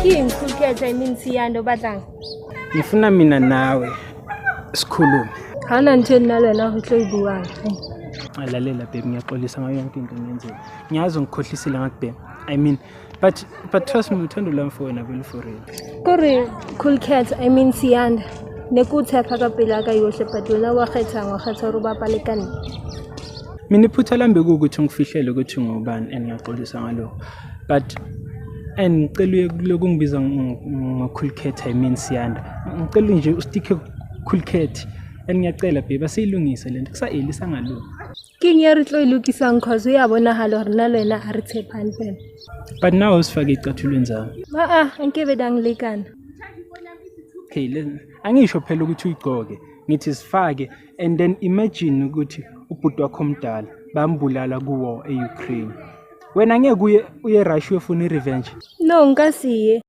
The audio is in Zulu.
Ke eng Cool Cat, I mean Siyanda, o batlang? Ngifuna mina nawe sikhulume. Ha hona ntho e nna le wena re tlo e buang. Lalela babe, ngiyaxolisa ngayo yonke into engiyenzile. Ngiyazi ngikhohlisile ngakubhema. I mean, but trust me, uthando lwami for wena vele for real. Kore Cool Cat, I mean Siyanda, ne ke o tshepa ka pelo ya ka yohle, but wena wa kgethang, wa kgetha hore o bapale ka nna. Mina iphutha lami bekuwukuthi ngifihlele ukuthi ngubani and ngiyaxolisa ngalokho. But and ngicela uye kulokhu ungibiza ngo-Cool Cat, I mean Siyanda. Ngicela nje usticke Cool Cat and ngiyacela babe, asiyilungise lento kusa-early, sangalungi. Ke eng e re tlo e lokisang? Cause o ya bonahala hore nna le wena ha re tshepane fela. But nawe usifake ecathulweni zami. Aa, nkebe dang lekana. Okay, angisho phela ukuthi uyigcoke, ngithi sifake and then imagine ukuthi ubhuti wakho omdala bambulala kuwo e-Ukraine. Wena ngeke uye Russia uyofuna i-revenge? No, nka se ye.